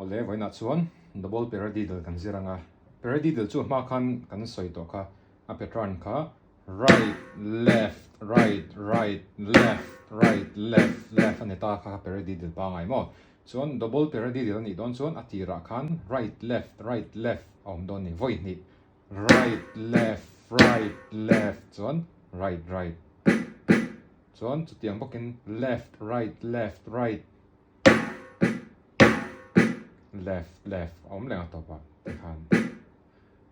Awle, vawiinah chuan double paradiddle kan zir ang a. Paradiddle chu hma khan kan sawi tawh kha, a pattern kha right, left, right, right, left, right, left, left a ni ta kha paradiddle pangai maw? Chuan double paradiddle a nih dawn chuan a tirah khan right, left, right, left a awm dawn a ni, vawi hnih right, left, right, left chuan right, right chuan chutiang bawkin left, right, left, right. Left left a awm leh ang tawp a tikhan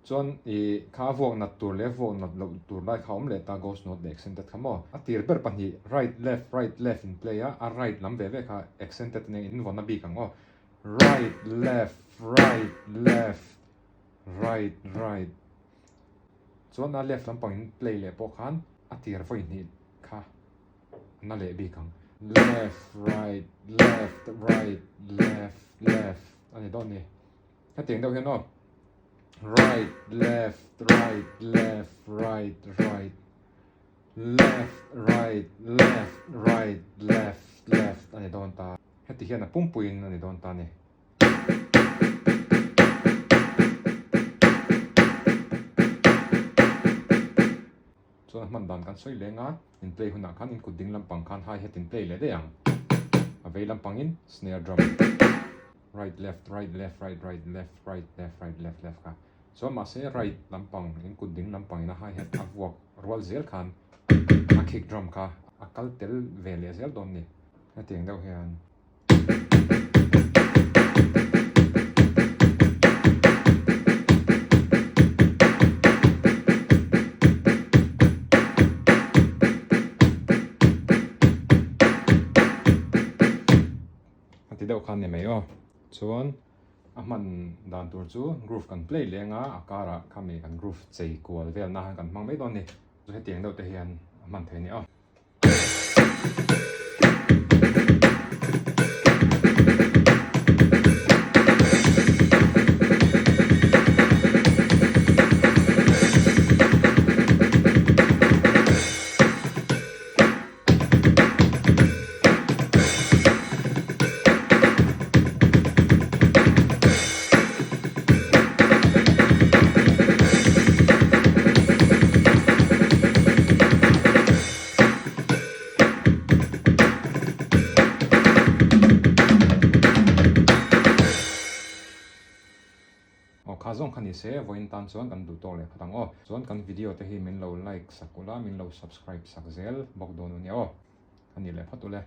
chuan ih kha a vuak nat tur leh a vuak nat loh tur lai kha a awm leh ta ghost note leh accented kha maw a tir ber pahnih right left right left in play a a right lam ve ve kha accented ania in vawn a bik ang aw right left right left right right chuan a left lampang in play leh pawh khan a tir vawi hnih kha. Na leh bik ang. Left, right, left, right, left, left a ni dawn ni. Hetiang deuh hian aw. Right, left, right, left, right, right. Left, right, left, right, left, left a ni dawn ta. Heti hian a pumpuiin a ni dawn ta a ni. Chuan a hman dan kan sawi leng a, in play hunah khan in kut ding lampang khan hi hat in play leh daih ang. A vei lampangin snare drum right left right left right right left right left right left left kha. Chuan mahse right lampang in kut ding lampangin a hi hat a vuak rual zel khan a kick drum kha a kal tel ve leh zel dawn ni. Hetiang deuh hian. A ti deuh khan ni mai aw. Chuan a hman dan tur chu groove kan play leng a, a karah khami kan groove chei kual vel na kan hmang mai dawn a ni. Chu hetiang deuh te hian a hman thei a ni aw. Aw kha zawng kha ni se vawiin tan chuan kan duh tawk leh phawt ang aw. Chuan kan video te hi min lo like sak ula min lo subscribe sak zel bawk dawn u nia aw. A nih leh phawt ule.